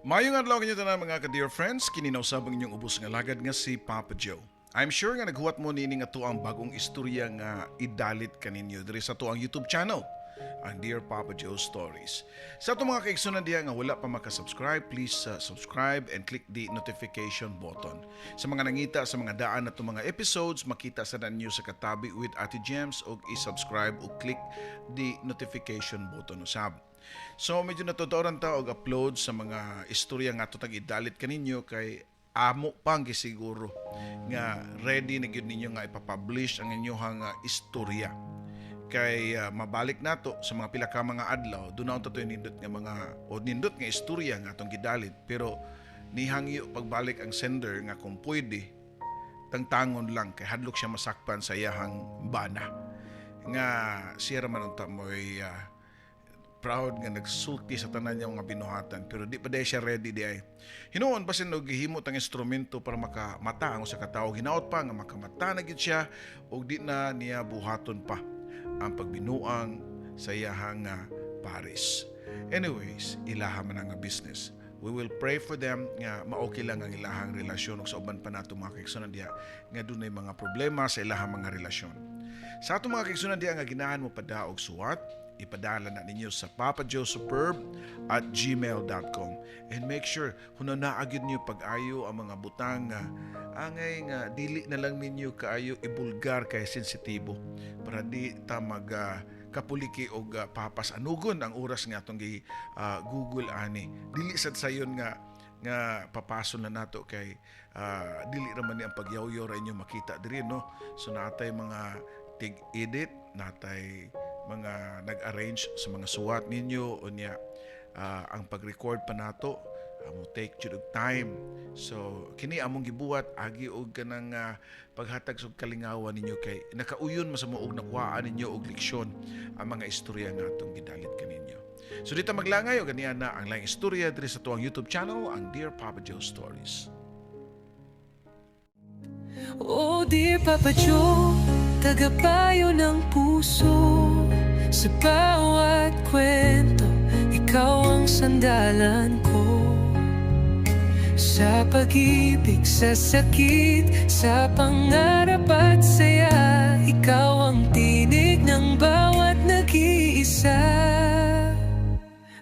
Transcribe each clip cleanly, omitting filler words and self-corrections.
Maayong adlaw kanyo tanan, mga ka-dear friends, kini na usab ang inyong ubos nga lagad nga si Papa Joe. I'm sure nga naghuwat mo niini nga atuang bagong istorya nga idalit kaninyo diri sa atuang YouTube channel, ang Dear Papa Joe Stories. Sa atong mga kaigsunan diha nga wala pa makasubscribe, please subscribe and click the notification button. Sa mga nangita sa mga daan na itong mga episodes, makita sa ninyo sa Katabi with Ate Gems og i-subscribe o click the notification button usab. So medyo natutuoran ta og upload sa mga istorya nga ato tag idalit kaninyo kay amo pang gisiguro nga ready na gyud ninyo nga ipapublish ang inyong istorya kay mabalik nato sa mga pila ka mga adlaw. Doon na to nindot nga mga o nindot nga istorya nga atong gidalit, pero nihangyo pagbalik ang sender nga kung pwede tangtangon lang kay hadlok siya masakpan sa iyahang bana nga siya ra man unta mo'y proud nga nagsulti sa tanan niya mga binuhatan, pero di pa diay siya ready di ay. Hinuon basin og gihimo tang instrumento para makamata ang usa ka tawo, hinaot pa nga makamata na gyud siya ug di na niya buhaton pa ang pagbinuang sa iyahang pares. Anyways, ilaha man ang business. We will pray for them nga maokay lang ang ilahang relasyon ug sa uban pa nato mga kaigsunan diha nga dunay mga problema sa ilahang mga relasyon. Sa atong mga kaigsunan diha nga ginahan mo padaog suwat, ipadala na ninyo sa papajoesuperb@gmail.com and make sure hunahunaa gyud niyo pag-ayo ang mga butang nga angay nga dili na lang ninyo kaayo ibulgar kay sensitibo para di ta mag kapuliki og papasanugon ang oras nga atong gi Google ani. Dili sad sayon nga nga papason na nato kay dili ra man ni ang pagyawyaw ra inyo makita diri, no? So natay mga tig-edit, natay mga nag-arrange sa mga suwat ninyo. Unya ang pag-record pa nato mo take jud og time. So kini among gibuhat agi og kanang paghatag og kalingawan ninyo kay nakauyon man sa mo og nakuhaan ninyo og leksyon ang mga istorya nga atong gidalit kaninyo. So dito maglangay og ganiya na ang laing istorya diri sa tuang YouTube channel, ang Dear Papa Joe Stories. Oh dear Papa Joe, tagapayo ng puso. Sa bawat kwento, ikaw ang sandalan ko. Sa pag-ibig, sa sakit, sa pangarap at saya, ikaw ang tinig ng bawat nag-iisa.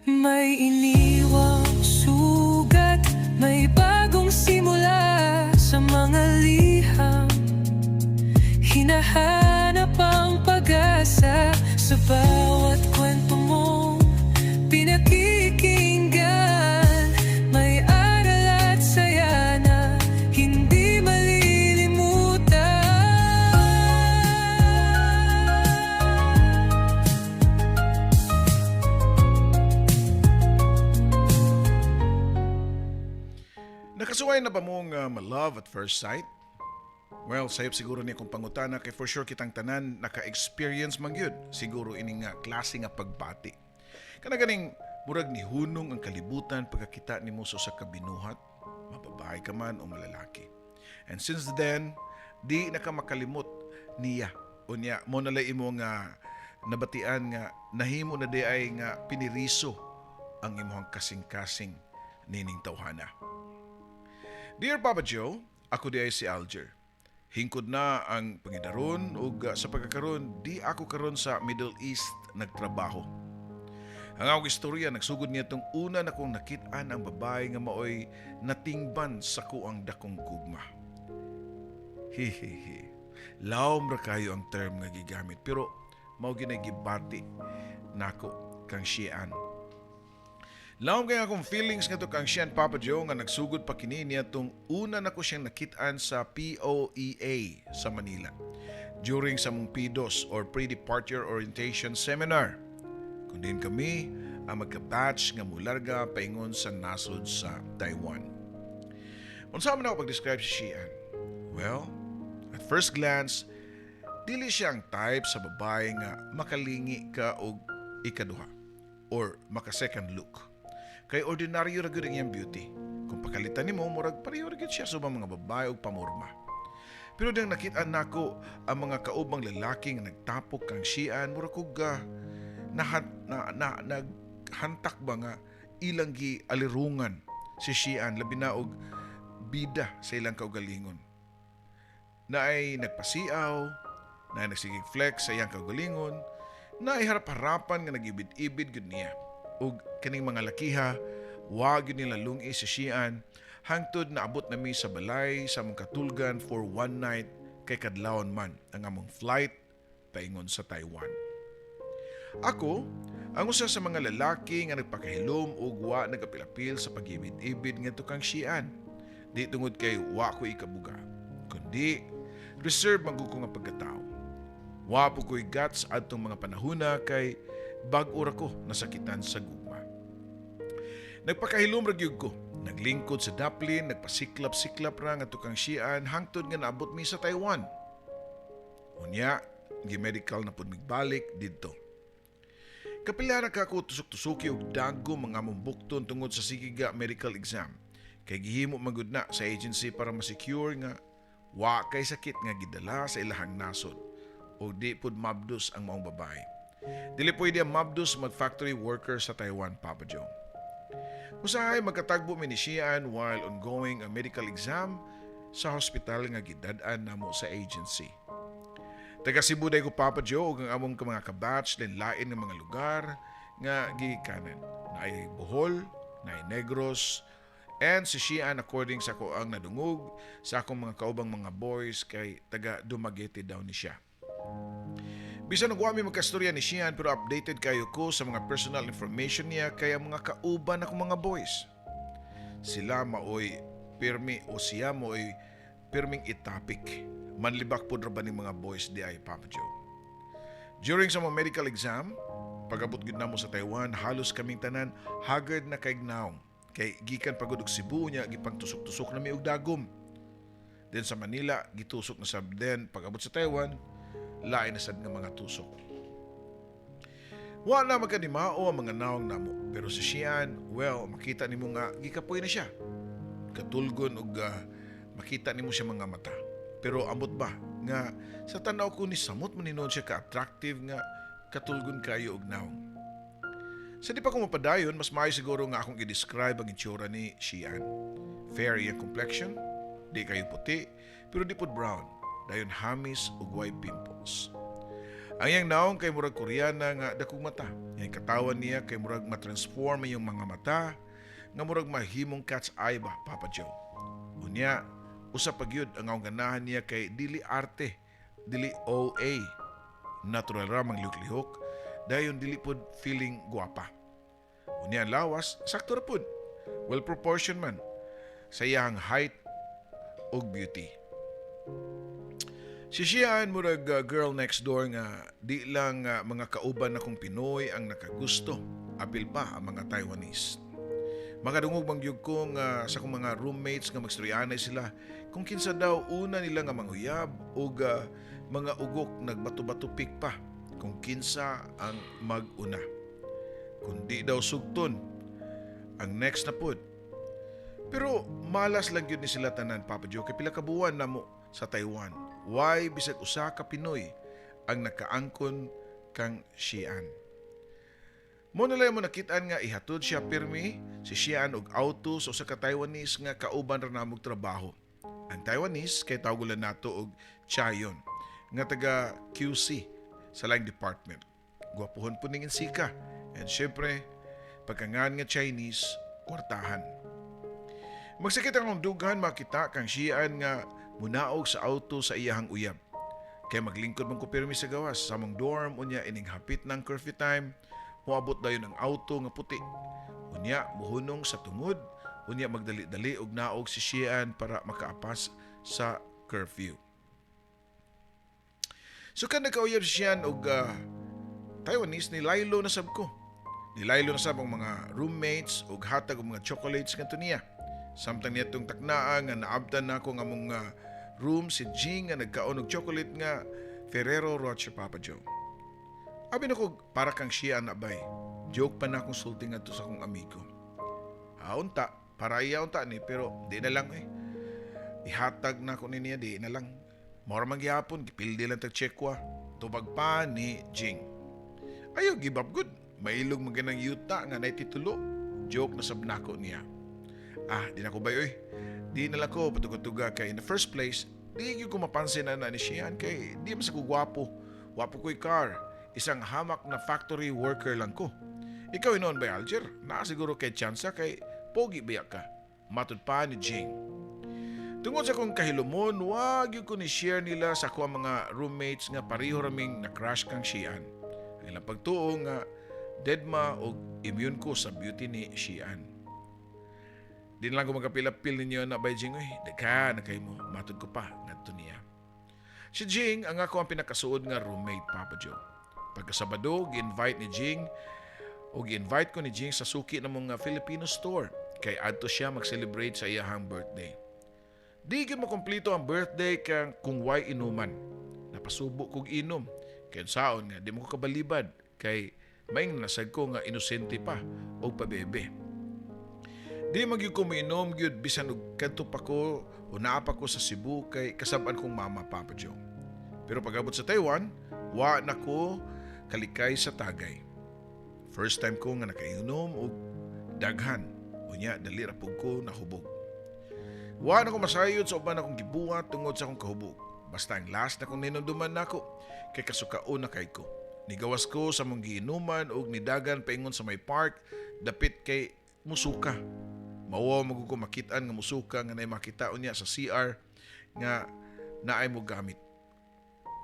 May iniwang sugat, may bagong simula. Sa mga liham, hinahanap ang pag-asa. Sa bawat kwento mong pinakikinggan, may aral at saya na hindi malilimutan. Nakasuway na ba mong ma-love at first sight? Well, sayop siguro ni akong pangutana kay for sure kitang tanan naka-experience man gyud siguro ini nga klase nga pagbati. Kana ganing murag ni hunong ang kalibutan pagkakita nimo sa usa ka binuhat, mababae ka man o malalaki. And since then, di na ka makalimot niya. Unya, mo nalay imo nga nabatian nga nahimo na di ay nga piniriso ang imong kasing-kasing nining tawhana. Dear Papa Joe, ako di ay si Alger. Hingkod na ang pangidaron ug sa pagkakaron di ako karon sa Middle East nagtrabaho. Ang akong istorya nagsugod niya tong una na kong nakit-an ang babae nga maoy natingban sa kuang dakong gugma. Hihihi. Lawom ra kayo ang term nga gigamit, pero mao gyud gibati nako kang Shian. Lawom kay akong feelings ngadto kang Shian, Papa Joe, nga nagsugod pa kini niya tong una nako siyang nakit-an sa POEA sa Manila during sa mong PDOS or Pre-Departure Orientation Seminar. Kundi kami ang magka-batch nga mularga paingon sa nasod sa Taiwan. Unsa man ako pag-describe si Shian? Well, at first glance, dili siya ang type sa babae nga makalingi ka og ikaduha or maka second look. Kay ordinaryo ra gyud ang iyang beauty. Kung pakalitan nimo, murag pareho ra gyud siya sa ubang mga babae og pamorma. Pero dang nakit-an nako ang mga kaubang lalaki nga nagtapok kang Shian, murag kog nahat, na, na, naghantak ba nga ilang gi alirungan. si Xian, labi na og bida sa ilang kaugalingon. Naay nagpasiaw, naay nagsigig flex sa iyang kaugalingon, naay harap-harapan nga nag-ibid-ibid gud niya. Ug kaning mga lakiha, wa gyud nila lungi si Xian hangtod naabot nami sa balay sa among katulgan for one night kay kadlawon man ang among flight paingon sa Taiwan. Ako, ang usa sa mga lalaki nga nagpakahilom ug wa nagapilapil sa pag-ibid-ibid ngadto kang Xian. Di tungod kay wa ko ikabuga, kundi reserve man ko nga pagkatao. Wa po ko'y guts adtong mga panahona kay bag-o ra ko nasakitan sa gugma. Nagpakahilom ra gyud ko. Naglingkod sa daplin, nagpasiklap-siklap ra ngadto kang Xian hangtod nga naabot mi sa Taiwan. Unya, gi-medical na pud migbalik didto. Kapila ra ka ako tusok-tusoki og dagom mga among bukton tungod sa sigiga medical exam. Kay gihimo man gud na sa agency para ma-secure nga wa kay sakit nga gidala sa ilahang nasod o di pud mabdos ang maong babae. Dili pwede ang mabdos mag factory worker sa Taiwan, Papa Joe. Usahay magkatagbo mi ni Xian while ongoing ang medical exam sa hospital nga gidad-an namo sa agency. Taga Cebu day ko, Papa Joe, ug ang among mga kabatch lain nga mga lugar nga gikanan. Naay Bohol, naay Negros, and si Xian, according sa ako ang nadungog sa akong mga kaubang mga boys, kay taga Dumaguete daw ni siya. Bisan og wa mi magkastorya ni Xian, pero updated kayo ko sa mga personal information niya kay ang mga kauban akong mga boys. Sila maoy pirmi o siya maoy pirming itapik. Manlibak po ra ba ni mga boys di ay, Papa Joe. During sa mga medical exam, pag-abot gud namo sa Taiwan, halos kaming tanan haggard na kay naong. Kay gikan pagod og Cebu niya gipang tusok-tusok na mi og dagom. Then sa Manila gitusok na sab, then pag-abot sa Taiwan lain na sad nga mga tusok. Wa na magkanimao ang mga naong namo, pero si Xian, well, makita nimo nga gikapoy na siya. Katulgon og makita nimo siya mga mata. Pero ambot ba nga sa tanaw ko ni samot man hinuon siya ka-attractive nga katulgon kayo og naong. Sa di pa ko mapadayon, mas maayo siguro nga akong i-describe ang itsura ni Xian. Fair iyang complexion, di kayo puti, pero di pod brown, dayon hamis ug way pimples. Ang iyang naong kay murag Koreana nga dakong mata. Ang katawan niya kay murag matransform iyong mga mata nga murag mahimong cat's eye ba, Papa Joe. Unya, usa pa gyud ang akong ganahan niya kay dili arte, dili OA. Natural ra mang lihok, dayon dili pod feeling guwapa. Unya ang lawas, sakto ra pod. Well proportion man sa iyang height ug beauty. Si Xian murag girl next door nga di lang mga kauban nakong Pinoy ang nakagusto, apil pa ang mga Taiwanese. Makadungog bang gyud ko nga sa akong mga roommates nga magstoryanay sila kung kinsa daw una nila nga manghuyab ug mga ugok nagbato-bato pick pa kung kinsa ang mag-una. Kung di daw sugton, ang next na pud. Pero malas lang gyud ni sila tanan, Papa Joe, kay pila ka buwan namo sa Taiwan. Why bisag usa ka Pinoy ang nakaangkon kang Xian. Mo na lang mo nakitaan nga ihatod siya pirmi si Xian og auto sa usa ka Taiwanese nga kauban ra namog trabaho. Ang Taiwanese kay tawgolan nato og Chayon nga taga QC sa line department. Gwapuhon po ning insika. And syempre, pagkangan nga Chinese, kwartahan. Magsakit ang dughan makita kang Xian nga munaog sa auto sa iyahang uyab. Kay maglingkod man ko pirmi sa gawas sa among dorm, unya ining hapit ng curfew time, moabot dayon ang auto nga puti. Unya muhunong sa tungod, unya magdali-dali og naog si Xian para makaapas sa curfew. So kan nagkauyab si Xian og Taiwanese, ni laylo na sab ko. Nilaylo na sab ang mga roommates og hatag og mga chocolates ngadto niya. Samtang niadtong taknaa nga naabtan nako nga among room si Jing nga nagkaon og chocolate nga Ferrero Rocher, Papa Joe. Abi nako, "Para kang siya na bay." Joke pa na akong sulti ngadto sa akong amigo. Ah, unta, para iya unta ni, pero di na lang eh. Ihatag na ako ni niya, di na lang. Mora man gihapon, gipildi lang tag tsekwa. Tubag pa ni Jing. "Ayaw give up good. Mailog man ganang yuta nga nay titulo." Joke na sab nako niya. Ah, di na ko bay oy. Di na lang ko patuga-tuga kay in the first place, di gyud ko mapansin na ni Shian kay di man sa ko gwapo. Wapo ko'y car. Isang hamak na factory worker lang ko. Ikaw inoon ba, Alger? Naa siguro kay tsansa kay pogi biya ka. Matud pa ni Jing. Tungod sa akong kahilumon, wag gyud ko ni share nila sa ako ang mga roommates nga pareho raming na-crush kang Shian. Ang ilang pagtuo nga deadma o immune ko sa beauty ni Shian. Di na lang ko magkapil-apil ninyo na bay Jing, uy, daghan na kay mo, matud ko pa, ngadto niya. Si Jing ang ako ang pinakasuod nga roommate, Papa Joe. Pagkasabado, gi-invite ni Jing o gi-invite ko ni Jing sa suki ng mga Filipino store kay adto siya mag-celebrate sa iyahang birthday. Di gyud makomplito ang birthday kang kung way inuman. Napasubo kog inom. Kay unsaon nga di mo ko kabalibad kay maing nasad ko nga inosente pa og pabebe. Di man gyud ko miinom gyud bisan og kadto pa ko o naa pa ko sa Cebu kay kasab-an kong mama, Papa Joe. Pero pag-abot sa Taiwan, wa na ko kalikay sa tagay. First time ko nga nakainom og daghan. Unya dali ra pud ko nahubog. Wa na ko masayod sa uban akong gibuhat tungod sa akong kahubog. Basta ang last na kong ninumduman nako kay kasukaon na kay ko. Nigawas ko sa mong giinuman og nidagan paingon sa may park dapit kay musuka. Mauwaw man ko makit-an nga musuka nga nay makita unya sa CR nga naay mo gamit.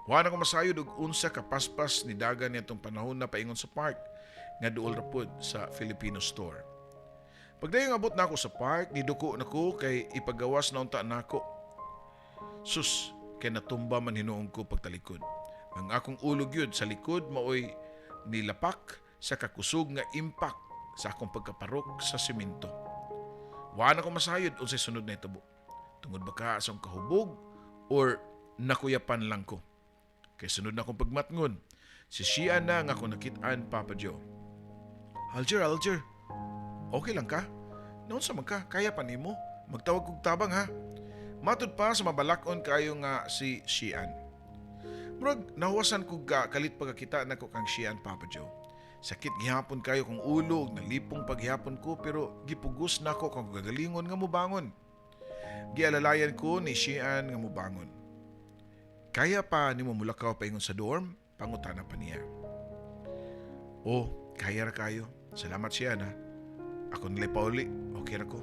Wa na ko masayod og unsa ka paspas ni dagan niadtong panahon na paingon sa park nga duol ra pod sa Filipino store. Pagdayong abot nako sa park, niduko nako kay ipagawas na unta nako. Sus, kay natumba man hinuon ko pagtalikod. Ang akong ulo gyud sa likod maoy nilapak sa kakusog nga impact sa akong pagkaparok sa simento. Wa na ko masayod unsay sunod na itabo. Tungod ba ka sa akong kahubog or nakuyapan lang ko. Kay sunod na akong pagmatngon, si Shia na nga akong nakit-an, Papa Joe. "Alger, Alger, okay lang ka? Naunsa man ka, kaya pa nimo? Magtawag kog tabang ha." Matud pa sa mabalakon kayo nga si Shian. Murag nahuwasan kog kalit pagkakita nako kang Shian, Papa Joe. Sakit gihapon kayo kong ulo ug nalipong paghihapon ko pero gipugos nako kang gagalingon nga mubangon. Gialalayan ko ni Shian nga mubangon. "Kaya pa nimo mulakaw paingon sa dorm?" pangutana pa niya. "Oh, kaya ra kayo. Salamat, Shian, ha. Ako nilay pauli. Okay ra ko."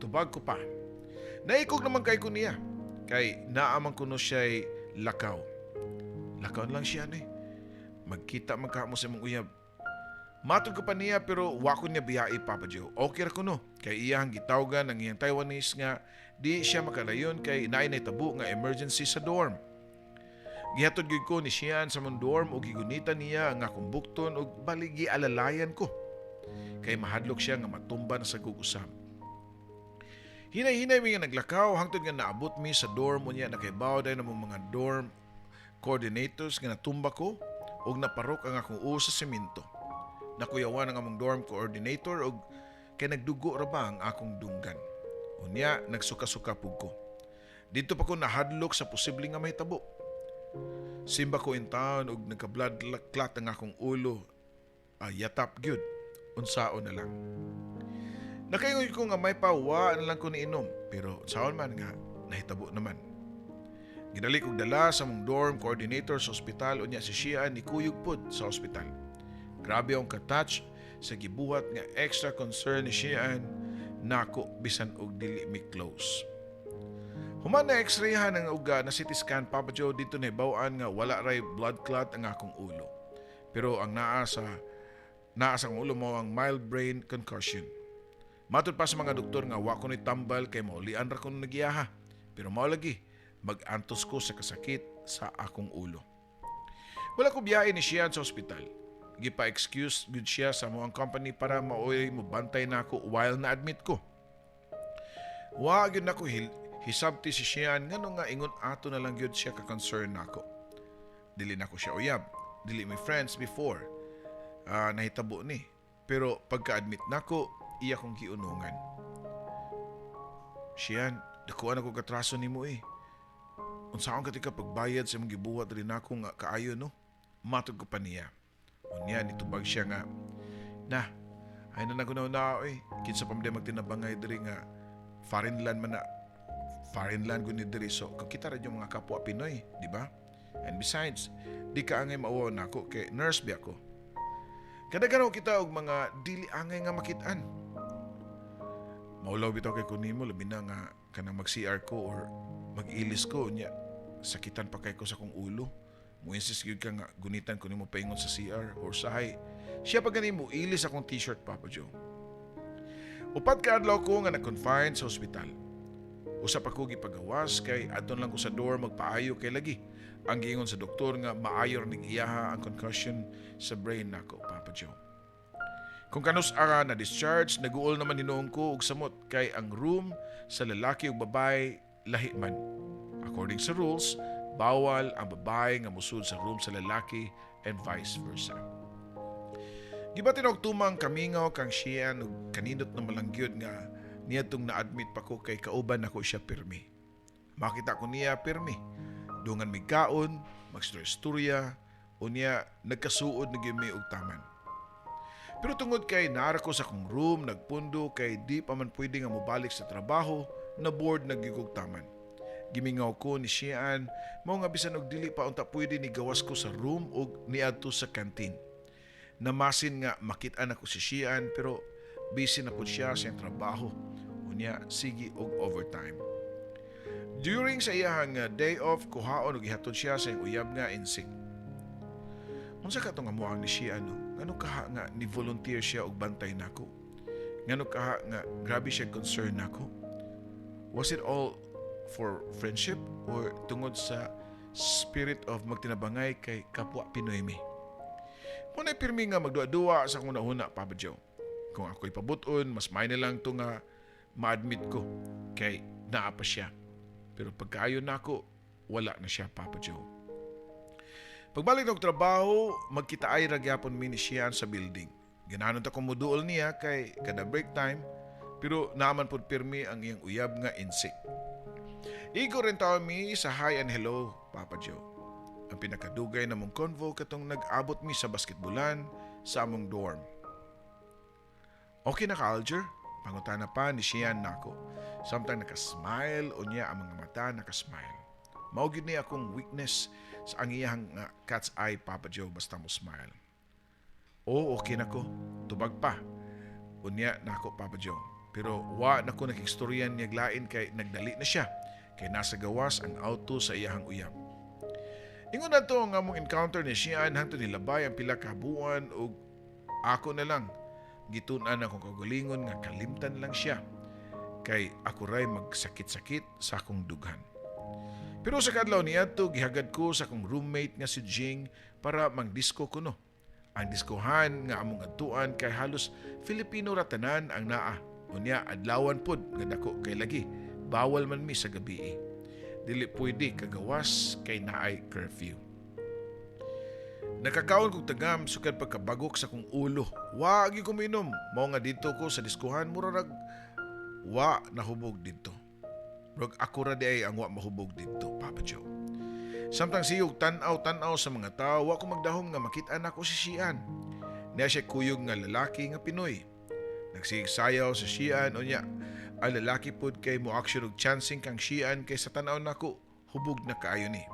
Tubag ko pa. Naikog naman kay ko niya. Kay naaman kuno siya'y lakaw. "Lakaw lang siya eh. Magkita man ka mo sa imong uyab." Matod ko pa niya pero wa ko niya biyai, Papa Joe. Okay ra kuno. Kay iyang gitawgan ang iyang Taiwanese nga di siya makalayon kay naay tabo nga emergency sa dorm. Gihatod gyud ko ni Shian sa mong dorm ug gigunita niya ang akong bukton ug bali gialalayan ko. Kay mahadlok siya nga matumba na sa gugusam. Hinay-hinay mi nga naglakaw hangtod nga naabot mi sa dorm, unya nakaibaw dayon ang mga dorm coordinators nga natumba ko ug naparok ang akong ulo sa semento. Nakuyawan ang among dorm coordinator og kay nagdugo ra ba ang akong dunggan. Unya nagsuka-suka pug ko. Dito pa ko nahadlok sa posible nga mahitabo. Simba ko in town og nagka-blood clot ang akong ulo. Ah, yatap gyud. Unsaon na lang. Nakaingon ko nga may pa wa na lang ko niinom pero unsaon man nga nahitabo naman. Gidali kog dala sa mong dorm coordinator sa ospital, unya si Shian ni kuyog pud sa ospital. Grabe ang ka-touch sa gibuhat nga extra concern ni Shian nako bisan og dili mi close. Human na x-rayhan ang uga na CT scan, Papa Joe, dito na bawaan nga wala ray blood clot ang akong ulo. Pero ang naa sa akong ulo mo ang mild brain concussion. Matud pa sa mga doktor nga wa ko ni tambal kay maulian ra ko nagiyaha. Pero mao lagi mag-antos ko sa kasakit sa akong ulo. Wala ko biyahe ni siya sa ospital. Gipa-excuse gud siya sa among company para maoy mo bantay nako while na-admit ko. Wa gyud nako hisabti si Shian ngano nga ingon ato na lang gyud siya ka-concern nako. Dili nako siya uyab, dili mi friends before. Nahitabo ni. Pero pagka-admit nako, iya kong giunungan. "Shian, dakuan ako katraso nimo eh. Unsaon ka tika pagbayad sa imong gibuhat rin nako nga kaayo no?" Matod ko pa niya. Unya nitubag siya nga, "Na, Ay na nagunaw na, oy. Kinsa pa man magtinabangay diri nga foreign land man na, foreign land gud ni diri, so kung kita ra yung mga kapwa Pinoy, di ba? And besides, di ka angay mauwaw nako kay nurse biya ko. Kadaghan kita og mga dili angay nga makit-an. Maulaw bitaw kay ko nimo, labi na nga kanang mag-CR ko or mag-ilis ko, nya sakitan pa kay ko sa akong ulo. Mo insist gyud ka nga gunitan ko nimo paingon sa CR or sahay. Siya pa gani mo ilis akong t-shirt, Papa Joe. 4 ka adlaw ko nga na-confine sa ospital. Usa pa ko gipagawas kay adton lang ko sa dorm magpaayo kay lagi. Ang giingon sa doktor nga maayo ning iyaha ang concussion sa brain nako, Papa Joe. Kung kanus ara na discharge, naguol naman hinuon ko og samot kay ang room sa lalaki ug babae lahi man. According sa rules, bawal ang babae nga musud sa room sa lalaki and vice versa. Gibati og tumang kamingaw kang Shian ug kanindot na malangyod nga niadtong na-admit pa ko kay kauban nako siya pirmi. Makita ko niya pirmi. Dungan mig kaon, magstorya, unya nagkasuod na gyud mi og taman. Pero tungod kay naara ko sa akong room, nagpundo kay di pa man pwede nga mobalik sa trabaho, na bored na gyud kog taman. Gimingaw ko ni Shian, mao nga bisan og dili pa unta pwede, ni gawas ko sa room og niadto sa canteen. Namasin nga makit-an ako si Shian, pero busy na pud siya sa iyang trabaho. Unya sige og overtime. During sa iyahang day off, kuhaon og ihatod siya sa iyang uyab nga insik. Unsa ka tong amuang ni Shian, no? Ngano kaha nga ni volunteer siya og bantay nako? Ngano kaha nga grabe siya concern nako? Was it all for friendship or tungod sa spirit of magtinabangay kay kapwa Pinoy mi? Mao na pirmi nga magduwa-duwa sa akong huna, Papa Joe. Kung ako'y pabuton, mas may na lang to nga ma-admit ko kay naa pa siya. Pero pagkaayo nako, wala na siya, Papa Joe. Pagbalik og trabaho, magkita ay ra gyapon mi ni Shian sa building. Ganahan ta ko muduol niya kay kada break time, pero naaman pud pirmi ang iyang uyab nga insik. Igo rin tawo mi sa hi and hello, Papa Joe. Ang pinakadugay na mong convo katong nag-abot mi sa basketbolan sa among dorm. "Okay na ka, Alger?" Pangutana pa ni Shian nako. Samtang nakasmile, unya ang mga mata nakasmile. Mao gyud ni akong weakness sa ang iyang nga cat's eye, Papa Joe, basta mo smile. "Oo, okay na ko." Tubag pa. Unya nako, Papa Joe. Pero wa na ko nakigstoryan niya lain kay nagdali na siya. Kay nasa gawas ang auto sa iyahang uyab. Ingon na to nga among encounter ni Shian hangtod nilabay ang pila ka buwan ug ako na lang gitun-an akong kaugalingon nga kalimtan lang siya kay ako ray magsakit-sakit sa akong dughan. Pero sa kadlaw niadto, gihagad ko sa akong roommate nga si Jing para mangdisko kuno. Ang diskohan nga among adtuan kay halos Filipino ra tanan ang naa. Unya adlawan pod nga dako kay lagi. Bawal man mi sa gabi. Dili pwede kagawas kay naay curfew. Nakakaon kog tagam sukad pagkabagok sa akong ulo. Wa gyud ko minom. Mao nga didto ko sa diskuhan mura rag wa nahubog didto. Murag ako ra di ay ang wa mahubog didto, Papa Joe. Samtang siyog tan-aw-tan-aw sa mga tao, wa ko magdahom nga makit-an ako si Shian. Niya siya kuyog nga lalaki nga Pinoy. Nagsigig sayaw sa Shian, unya ang lalaki pod kay mo action og chancing kang Shian kay sa tan-aw nako hubog na kaayo ni.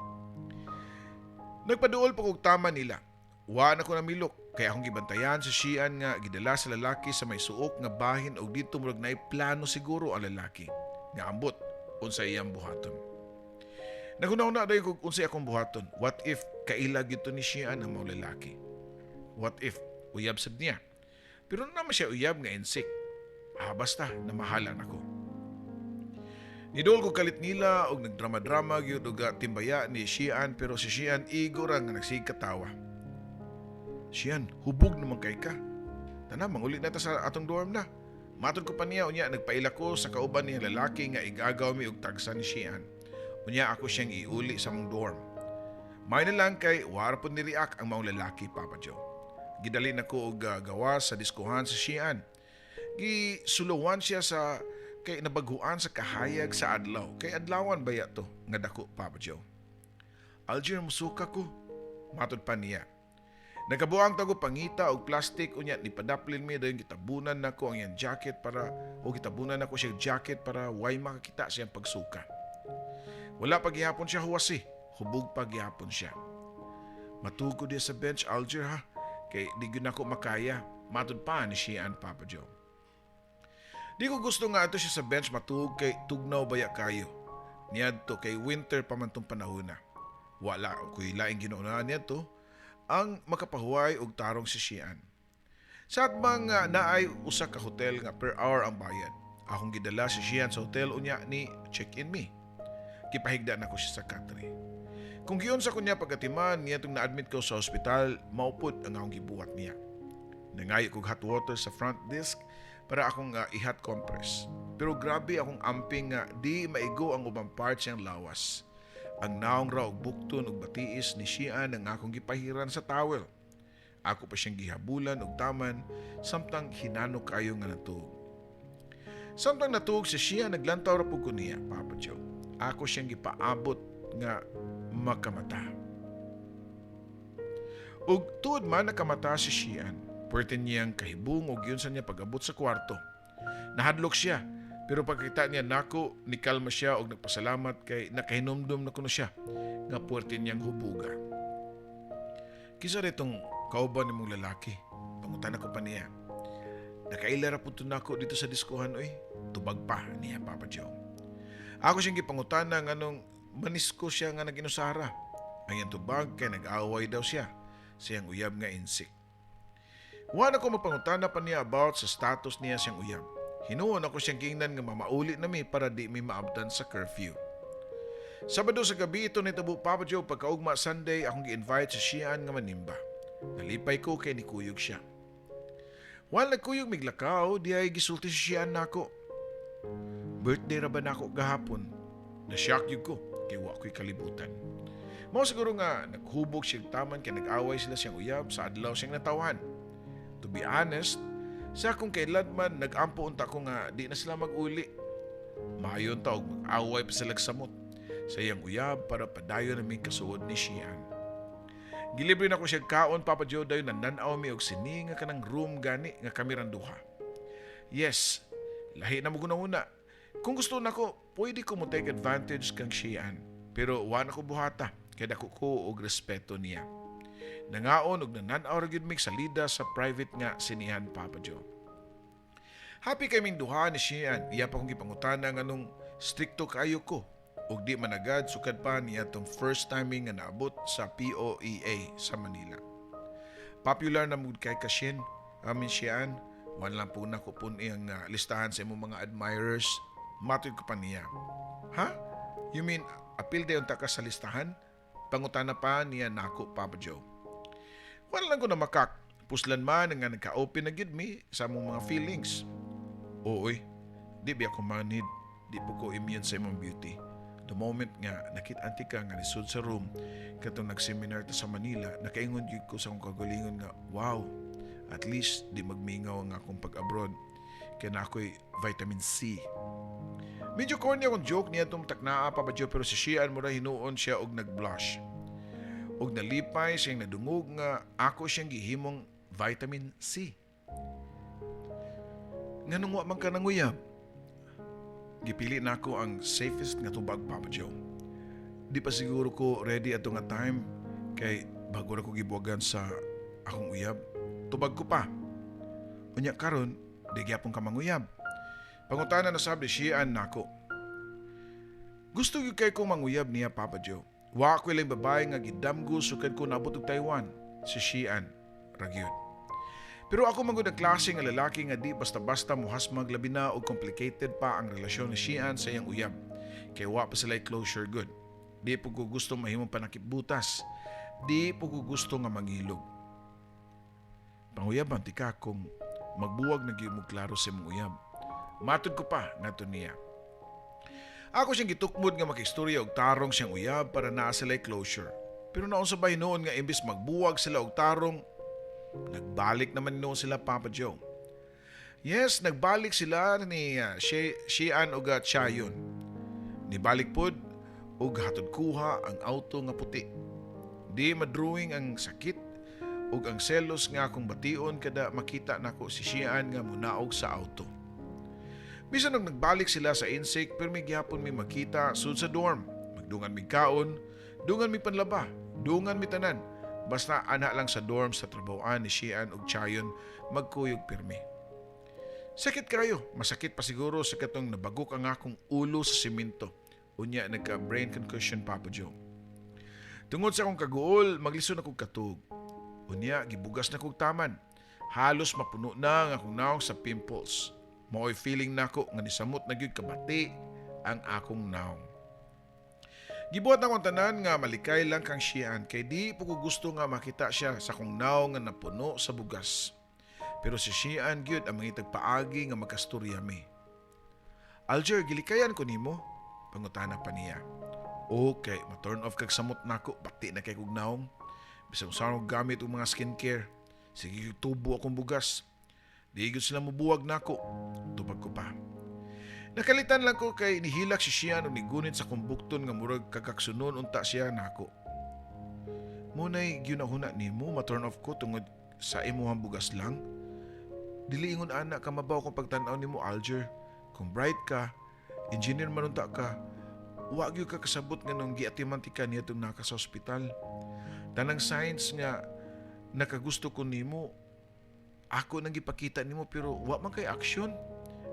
Nagpaduol pa kog tama nila. Wa na ko namilok kay akong gibantayan sa Shian nga gidala sa lalaki sa may suok nga bahin og didto murag naay plano siguro ang lalaki. Nga ambot unsa iyang buhaton. Naghuna-huna dayon kog unsay akong buhaton. What if kaila gyud to ni Shian ang mao lalaki? What if uyab sad niya? Pero naa man siya uyab nga insik. Ah, basta namahalan ako. Niduol ko kalit nila og nagdrama-drama gyud og timbaya ni Shian, pero si Shian igo ra nga nagsigig katawa. "Shian, hubog naman kay ka. Tana, manguli na ta sa atong dorm na." Matod ko pa niya, unya nagpaila ko sa kauban niyang lalaki nga igagaw mi og tagsa ni Shian. Unya ako siyang iuli sa among dorm. May na lang kay wara pod ni react ang maong lalaki, Papa Joe. Gidali na ko og gawas sa diskuhan sa Shian. Gisuluwan siya sa kay nabaguan sa kahayag sa adlaw. Kay adlawan baya to nga dako, Papa Joe. "Alger, musuka ko." Matod pa niya. Nakabuang ta og pangita og plastic, unya nipadaplin mi, dayon gitabunan nako ang iyang jacket para o gitabunan nako siya jacket para way makakita siyang pagsuka. Wala pa gihapon siya huwasi, hubog pa gihapon siya. "Matug ko diya sa bench, Alger, ha, kay di gyud nako makaya," matud pa ni Shian, Papa Joe. Di ko gusto nga ato siya sa bench matug kay tugnaw baya kayo niadto, kay winter pa man tong panahon na. Wala ko'y laing ginuuna niadto ang makapahuway og tarong si Shian. Sa atbang nga naay usa ka hotel nga per hour ang bayad. Akong gidala si Shian sa hotel, unya ni check-in mi. Gipahigda nako siya sa katre. Kung giunsa ko niya pagkatiman niya itong na-admit ko sa ospital, maupod ang akong gibuhat niya. Nangayo kog hot water sa front desk para akong i-hot compress. Pero grabe akong amping nga di maigo ang ubang parts niyang lawas. Ang naong ra og bukton og batiis ni Shian ang akong gipahiran sa towel. Ako pa siyang gihabulan og taman samtang hinanok kayo nga natuog. Samtang natuog si Shian, naglantaw ra pud ko niya, Papa Joe. Ako siyang gipaabot nga makamata. Ug tuod man nakamata si Shian. Puwerte niyang kahibong og yun sa niya pag-abot sa kwarto. Nahadlok siya, pero pagkita niya nako, nikalma siya og nagpasalamat kay nakahinumdum na kuno siya nga puwerte niyang hubuga. "Kinsa itong kauban nimong lalaki?" Pangutana ko pa niya. "Nakaila ra pud to nako dito sa diskuhan oy," tubag pa niya, Papa Joe. Ako siyang gipangutana nganong manisko siya nga naginusara. Ang iyang tubag kay nag-away daw siya sa iyang uyab nga insik. Wa na ko magpangutana pa niya about sa status niya siyang uyab. Hinuon ako siyang giingnan nga mamauli na mi para di mi maabtan sa curfew. Sabado sa gabi ito nitabo, Papa Joe. Pagkaugma Sunday, akong gi-invite si Shian nga manimba. Nalipay ko kay nikuyog siya. While nagkuyog miglakaw, di ay gisulti si Shian nako. "Birthday ra ba nako gahapon?" Na-shock yun ko kay wa ko'y kalibutan. Mao siguro nga naghubog siya taman kay nag-away sila siyang uyab sa adlaw siyang natawahan. To be honest, sa akong kailanman nag-ampo unta ko nga di na sila mag-uli. Maayon ta og mag-away pa sila samot sa iyang uyab para padayon na kasuod ni Shian. Gilibre na ko siya kaon, Papa Joe, dayon nananaw mi og sini nga kanang room gani nga kami rang duha. Yes, lahi na mo una. Kung gusto nako, pwede ko mo take advantage kang Shian. Pero wa na ko buhata kay dako ko og respeto niya. Nangaon og nananaw ra gyud mig salida sa private nga sinihan, Papa Joe. Happy kaming duha ni Shian. Iya pa kong gipangutana nganong strikto kaayo ko ug di managad sukad pa niya tong first timing nga naabot sa POEA sa Manila. "Popular na mud kay ka, Shin, amin Shian. Wala lang po na ko pun iyang listahan sa imong mga admirers," matud ko pa niya. "Ha? You mean, apil dayon ta ka sa listahan?" Pangutana pa niya nako, Papa Joe. Wala lang ko na makak. Puslan man nga nagka-open na gid mi sa among mga feelings. "Ooy, di ba ako manid, di po ko immune sa imong beauty. The moment nga nakit-an ka nga nisud sa room katong nag-seminar ta sa Manila, nakaingon gyud ko sa akong kagalingon nga, 'Wow, at least di magmingaw ang akong pag-abroad kay na ako'y vitamin C.'" Medyo corny akong joke niya itong taknaa, Papa Joe, pero si Shian mura hinuon siya og nag-blush. Og nalipay siyang nadungog nga ako siyang gihimong vitamin C. "Nganong wa man ka nanguyab?" Gipili na ako ang safest nga tubag, Papa Joe. "Di pa siguro ko ready ato nga time kay bago ra ko gibuwagan sa akong uyab," tubag ko pa. "Unya karon, di gyapon ka manguyab?" Pangutana na sabi Shian nako. Gusto gyud kay kong manguyab niya, Papa Joe. Wa ko ilang babae nga gidamgo sukad ko nabot og Taiwan, si Shian ra gyud. Pero ako man gud ang klase nga lalaki nga di basta-basta muhasmag, labi na og complicated pa ang relasyon ni Shian sa iyang uyab. Kay wa pa sila closure good. Di po ko gusto mahimong panakip-butas. Di po ko gusto nga mangilog. "Panguyaban tika kung magbuwag na gyud mo klaro sa imong uyab," matud ko pa ngadto niya. Ako siyang gitukmod nga makistorya og tarong siyang uyab para naa sila'y closure. Pero naunsa ba hinuon nga imbis magbuwag sila og tarong, nagbalik naman noon sila, Papa Joe. Yes, nagbalik sila ni Shian og Chayon. Nibalik pod og hatod kuha ang auto nga puti. Di madrawing ang sakit Ug ang selos nga akong bation kada makita nako si Shian nga munaog sa auto. Bisan og nagbalik sila sa Insik, pero may gihapon mi makita sud sa dorm. Magdungan mi kaon, dungan mi panlaba, dungan mi tanan. Basta ana lang sa dorm sa trabahoan ni Shian ug Chayon magkuyog pirmi. Sakit kayo, masakit pa siguro sa katong nabagok ang akong ulo sa simento. Unya nagka brain concussion, Papa Joe. Tungod sa akong kaguol, maglisod akong katug. Unya, gibugas na kog taman. Halos mapuno na ang akong naong sa pimples. Mao'y feeling nako nga nisamot na gyud kabati ang akong naong. Gibuhat na akong tanan nga malikay lang kang Shian kay di po ko gusto nga makita siya sa akong naong nga napuno sa bugas. Pero si Shian gyud ang mangitag paagi nga magkastorya mi. "Alger, gilikayan ko nimo?" pangutana pa niya. Okay, ma-turn off kag samot nako, bati na kay kog naong. Bisan unsa akong gamit og mga skincare. Sige gyud tubo akong bugas. Di gyud sila mubuwag nako. Tubag ko pa. Nakalitan lang ko kay nihilak si Shian og nigunit sa akong bukton nga murag kakaksunon unta siya nako. "Munay gyunahuna nimo ma-turn off ko tungod sa imuhang bugas lang? Dili ingon ana ka mabaw kung pagtan-aw nimo, Alger. Kung bright ka, engineer man unta ka, wa gyud ka kasabot nganong giatiman tika niadtong naka sa ospital. Tanang signs nga nakagusto ko nimo, ako nang gipakita nimo, pero wa man kay action.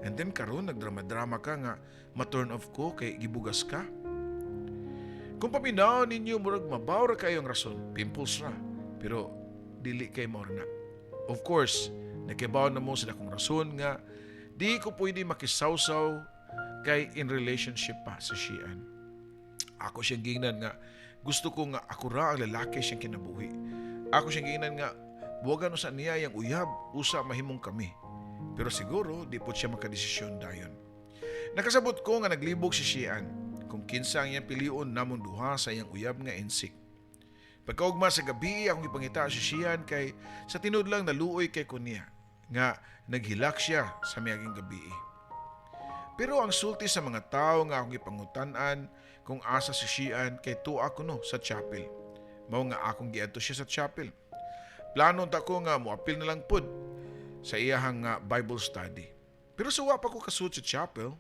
And then karon nagdrama-drama ka nga ma-turn off ko kay gibugas ka." Kung paminaw ninyo, murag mabaw ra kayo ang rason, pimples ra. Pero dili kay mao na. Of course, nakibaw na mo sa akong rason nga di ko pwede makisawsaw kay in relationship pa sa Shian. Ako siyang gingnan nga gusto ko nga ako ra ang lalaki siyang kinabuhi. Ako siyang gingnan nga buwagan usa niya yang uyab usa mahimong kami. Pero siguro di po siya makadesisyon dayon. Nakasabot ko nga naglibog si Shian kung kinsa ang iyang pilion namong duha sa iyang uyab nga insik. Pagkaugma sa gabi, akong ipangita si Shian kay sa tinud lang naluoy kay ko niya nga naghilak siya sa miaging gabi. Pero ang sulti sa mga tao nga akong ipangutan-an kung asa si Shian kay tuwa kuno sa chapel. Mao nga akong giadto siya sa chapel. Plano ta ko nga moapil na lang pud sa iyahang nga Bible study. Pero sa wa pa ko kasud sa chapel,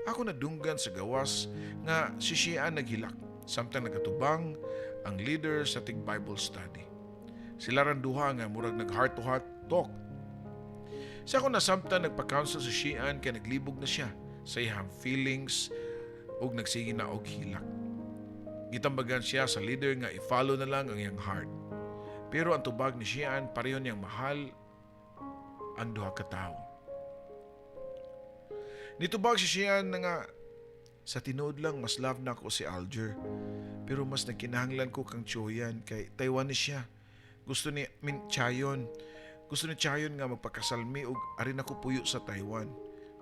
ako nadunggan sa gawas nga si Shian naghilak samtang nagatubang ang leader sa tig Bible study. Sila ran duha nga murag nag heart to heart talk. Sa ako nasamtan, nagpa-counsel si Shian kay naglibog na siya sa iyang feelings ug nagsige na og hilak. Gitambagan siya sa leader nga i-follow na lang ang iyang heart. Pero ang tubag ni Shian, pareho niyang mahal ang duha ka tawo. Nitubag si Shian na nga, "Sa tinuod lang mas love na ako si Alger. Pero mas nagkinahanglan ko kang Choyan kay Taiwanese siya. Gusto ni min Chayon. Gusto ni Chayon nga magpakasal mi ug ari na ko puyo sa Taiwan.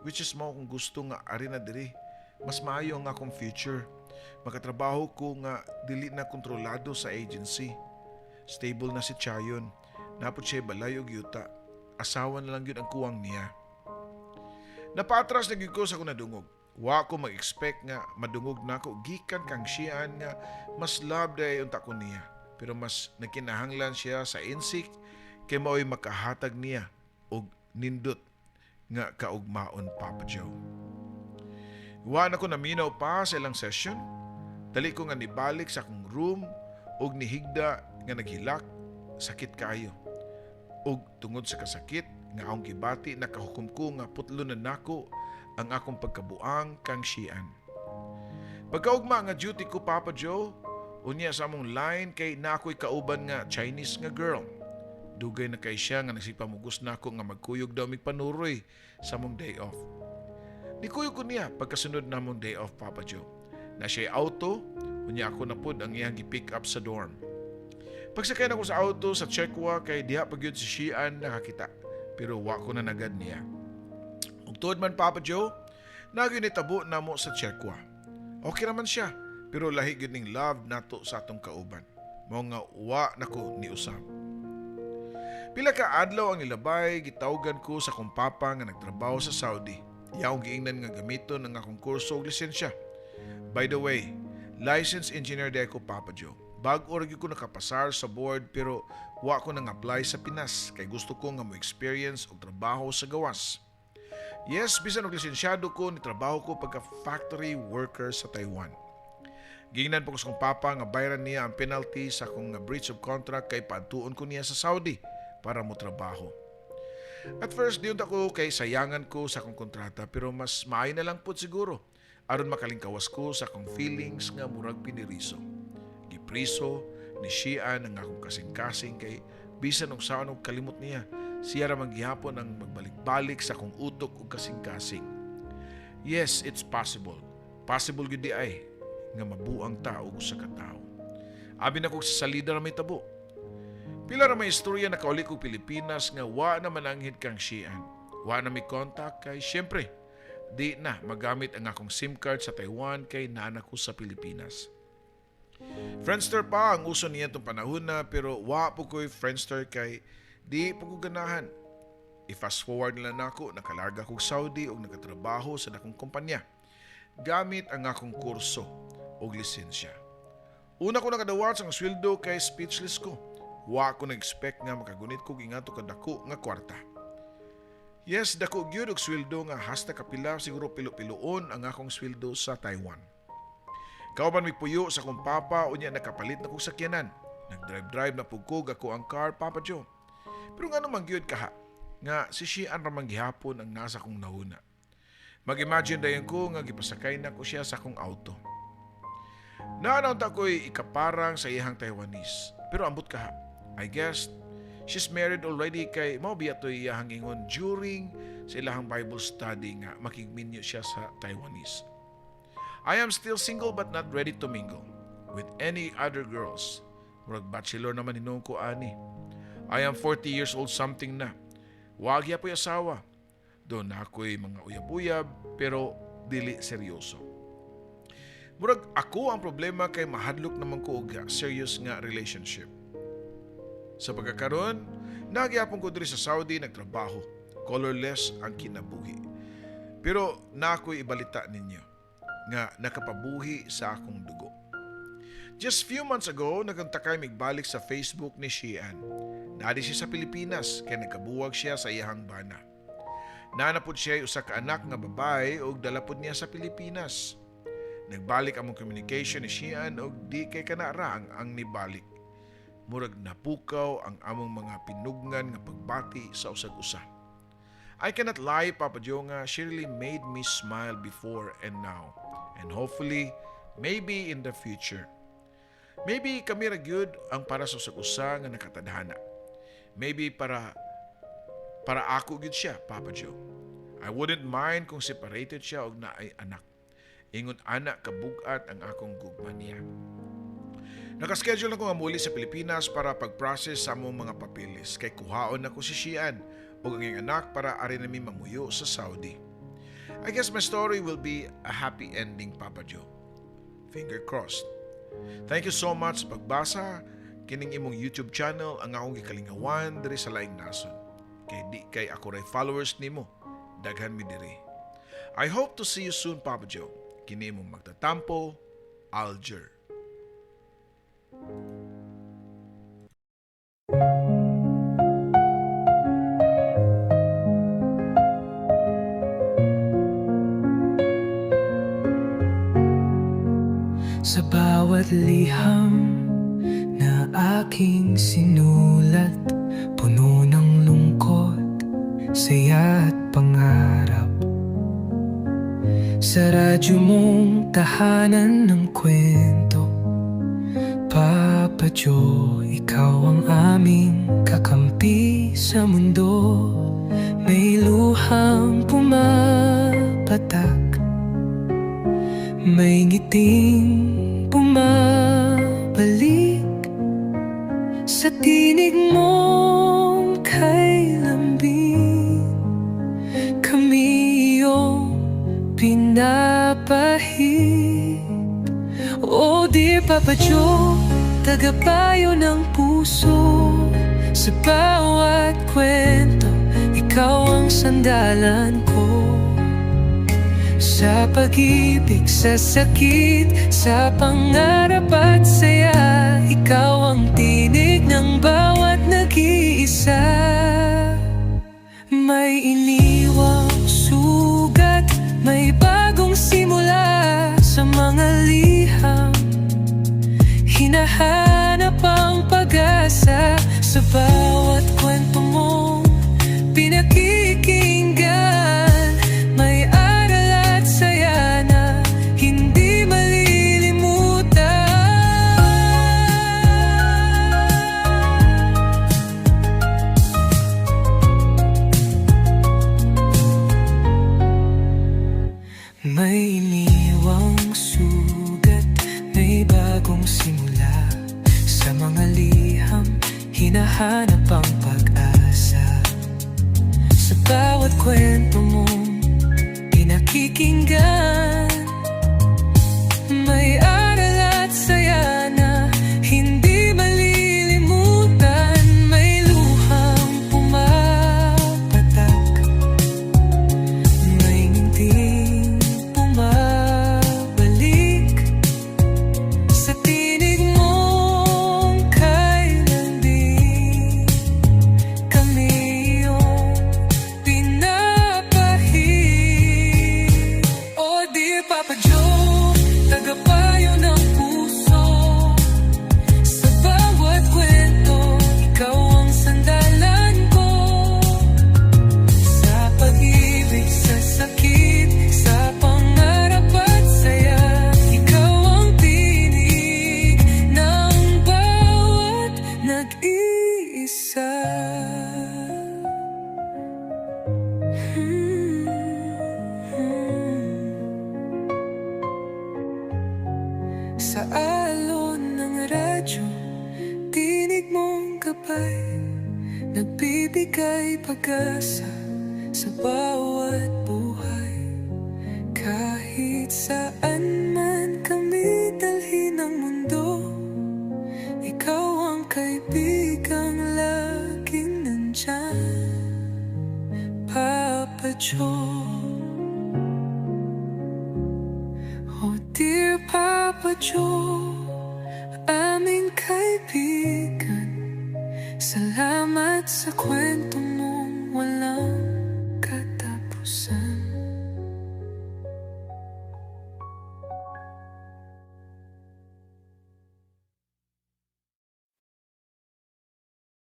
Which is mao kung gusto nga ari na diri. Mas maayo ang akong future. Makatrabaho ko nga dili na kontrolado sa agency. Stable na si Chayon. Napot siya balay og yuta. Asawa na lang yun ang kuwang niya." Napaatras na gyud ko sa akong nadungog. Wa ko mag-expect nga madungog nako gikan kang Shian nga mas love day unta ko niya. Pero mas nagkinahanglan siya sa insik kay mao'y makahatag niya og nindot nga kaugmaon, Papa Joe. Wa na ko naminaw pa sa ilang session. Dali ko nga nibalik sa akong room ug nihigda nga naghilak, sakit kaayo. Ug tungod sa kasakit nga akong gibati, nakahukom ko nga putlo na nako ang akong pagkabuang kang Shian. Pagkaugma nga duty ko, Papa Joe, unya sa among line kay na ako'y kauban nga Chinese nga girl. Dugay na kay siya nga nagsipamugos nako nga magkuyog daw mig panuroy sa among day off. Nikuyog ko niya pagkasunod namong day off, Papa Joe. Na siya'y auto, unya ako na pod ang iyang gi-pick up sa dorm. Pagsakay na ko sa auto sa Chekwa kay diha pa gyud si Shian nakakita. Pero wa ko na nagad niya. Ug tuod man, Papa Joe, nagyud nitabo namo sa Chekwa. Okay raman siya, pero lahi gyud ning love nato sa atong kauban. Mao nga wa nako ni usab. Pila ka adlaw ang nilabay, gitawgan ko sa akong papa nga nagtrabaho sa Saudi. Iya akong giingnan nga gamiton ang akong kurso og lisensya. By the way, licensed engineer di ko, Papa Joe. Bag-o ra gyud ko nakapasar sa board pero Wa ko nang apply sa Pinas kay gusto ko nga mo experience og trabaho sa gawas. Yes, bisan og lisensyado ko, ni trabaho ko pagka factory worker sa Taiwan. Gingnan pa ko sa akong papa nga bayaran niya ang penalty sa akong breach of contract kay paadtuon ko niya sa Saudi para mo trabaho. At first, di ako kay sayangan ko sa akong kontrata, pero mas maayo na lang pud siguro aron makalingkawas ko sa akong feelings nga murag piniriso. Gipriso ni Shian ang akong kasing-kasing kay bisan og saon og kalimot niya, siya ra man gihapon ang magbalik-balik sa akong utok ug kasing-kasing. Yes, it's possible. Possible gyud diay nga mabuang ta og usa ka tawo. Abi na kog sa salida ra may tabo. Pila ra may istorya, nakauli kog Pilipinas nga wa na mananghid kang Shian. Wa na may contact kay syempre di na magamit ang akong SIM card sa Taiwan kay naa na ko sa Pilipinas. Friendster pa ang uso niya itong panahon na, pero wa po ko'y Friendster kay di po ko ganahan. I-fast forward nila nako, nakalarga kog Saudi ug nakatrabaho sa dakong kumpanya gamit ang akong kurso og lisensya. Una ko nakadawat sa sweldo kay speechless ko. Wa ko nag-expect nga makagunit kog ingato kadako nga kwarta. Yes, dako gyud og sweldo nga hasta kapila siguro pilo-piloon ang akong sweldo sa Taiwan. Kauban mipuyo sa akong papa, unya nakapalit na kog sakyanan. Nag-drive-drive na pud ko ako ang car, Papa Joe. Pero ngano man gyud kaha nga si Shian ra man gihapon ang nasa kong nahuna. Mag-imagine dayon ko nga gipasakay na ko siya sa akong auto. Naa ta ko'y ikaparang sa iyahang Taiwanese. Pero ambot kaha. I guess she's married already kay mao biya to iyahang ingon during sa ilahang Bible study nga makigminyo siya sa Taiwanese. I am still single but not ready to mingle with any other girls. Murag bachelor naman hinuon ko ani. I am 40 years old something na. Wa gyapoy asawa. Doon na ako'y mga uyab-uyab pero dili seryoso. Murag ako ang problema kay mahadlok naman ko og serious nga relationship. Sa pagkakaroon, nagyapon ko diri sa Saudi nagtrabaho. Colorless ang kinabuhi. Pero na ako'y ibalita ninyo nga nakapabuhi sa akong dugo. Just few months ago, nagkantakay migbalik sa Facebook ni Shian. Naadi siya sa Pilipinas kay nagkabuwag siya sa iyahang bana. Naa na pod siya usa ka anak nga babae ug dala pod niya sa Pilipinas. Nagbalik among communication ni Shian ug di kay kanara ang nibalik. Murag napukaw ang among mga pinugnan nga pagbati sa usag-usa. I cannot lie, Papa Joe, nga she really made me smile before and now. And hopefully, maybe in the future. Maybe kami ra gyud ang para sa usag-usa nga nakatadhana. Maybe para ako gyud siya, Papa Joe. I wouldn't mind kung separated siya og naay anak. Ingon ana kabugat ang akong gugma niya. Nakaschedule na ko nga muli sa Pilipinas para pag-process sa among mga papeles kay kuhaon na ko si Shian ug ang iyang anak para ari nami mamuyo sa Saudi. I guess my story will be a happy ending, Papa Joe. Finger crossed. Thank you so much sa pagbasa kining imong YouTube channel ang akong gikalingawan diri sa laing nason. Kay di kay ako ray followers nimo, daghan mi diri. I hope to see you soon, Papa Joe. Kini imong magtatampo, Alger. Sa bawat liham na aking sinulat, puno ng lungkot, saya at pangarap. Sa radyo mong tahanan ng kwento, Papa Joe, ikaw ang aming kakampi sa mundo. May luhang pumapatak, may ngiting bumabalik. Sa tinig mong kay lambing, kami iyong pinapahid. Oh dear Papa Joe, tagapayo ng puso. Sa bawat kwento, ikaw ang sandalan ko. Sa pag-ibig, sa sakit, sa pangarap at saya, ikaw ang tinig ng bawat nag-iisa. May iniwang sugat, may bagong simula. Sa mga liham, hinahanap ang pag-asa. Sa bawat kwento mong pinakikinggan, may aral at saya na hindi malilimutan. May iniwang sugat, may bagong simula. Sa mga liham, hinahanap ang pag-asa. Sa bawat kwento mong pinakikinggan, may aral at saya na hindi malilimutan. May luhang pumapatak, may ngiting bumabalik. Sa tinig mong kay lambing, kami iyong pinapahid. Oh dear Papa Joe, tagapayo ng puso. Sa bawat kwento, ikaw ang sandalan ko. Sa pag-ibig, sa sakit, sa pangarap at saya, ikaw ang tinig ng bawat nag-iisa. Sa alon ng radyo, tinig mong gabay, nagbibigay pag-asa sa bawat buhay. Kahit saan man kami dalhin ng mundo, ikaw ang kaibigang laging nandyan, Papa Joe. Oh dear Papa Joe, aming kaibigan, salamat sa kwento.